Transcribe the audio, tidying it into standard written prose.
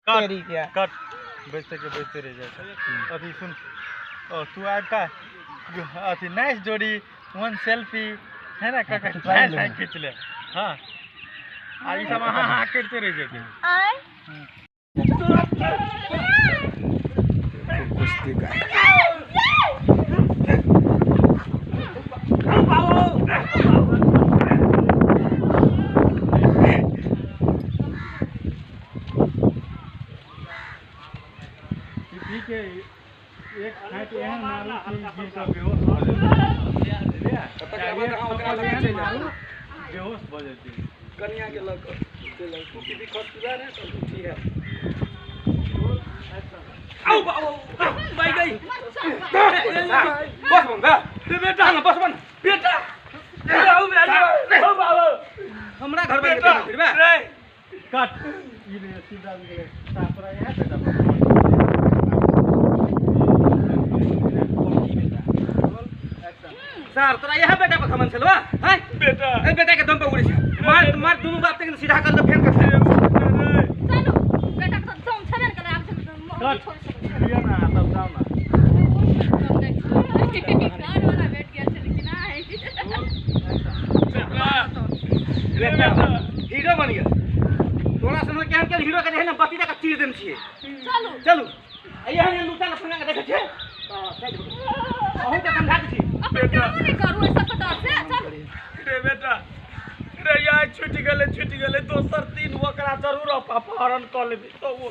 तेरी क्या कट बजते के बजते रह जाए। अथी सुन, ओ तू आबि का अथी नाइस जोड़ी वन सेल्फी है ना, का का खींच ले। हां आ ई सब हां हां करते रह जेते। आय कुश्ती का ठीक है, एक हाथ एहन मारू कि गिर कऽ बेहोश भऽ जेतै। बेहोश भऽ जेतै। कनिया के लऽ कऽ कुकी भी खत ने तो उठी है। आओ बाबू भाई गई बस बन बे बेटा ना बस बन बेटा आओ बे ओ बाबू हमरा घर में फिर बे कट ई रे सीधा गेलै तोरा इएह बेटा। सर तोरा यह बेटा पर खमन छलवा हैं बेटा, ए बेटा के दम पर उड़े छै। मार मार दुनू बाप के सीधा कर दे फेर के चलू बेटा के दम छबे न करे आब कट लिया ना तब जाओ ना। कार वाला बैठ गया छल कि नहीं। हीरो बन गया तोरा सन केहन केहन हीरो के देखे ना बत्ती के चीर देम छिए। चलू चलू यहाँ लूटा लफंगा के देखे छिए अहूँ के समझा दै छी बेटा नहीं करू ऐसा के डर से। चल रे बेटा रे यार छूट गेलै छूट गेलै दोसर दिन ओकरा जरूर अपहरण कऽ लेबै तो वो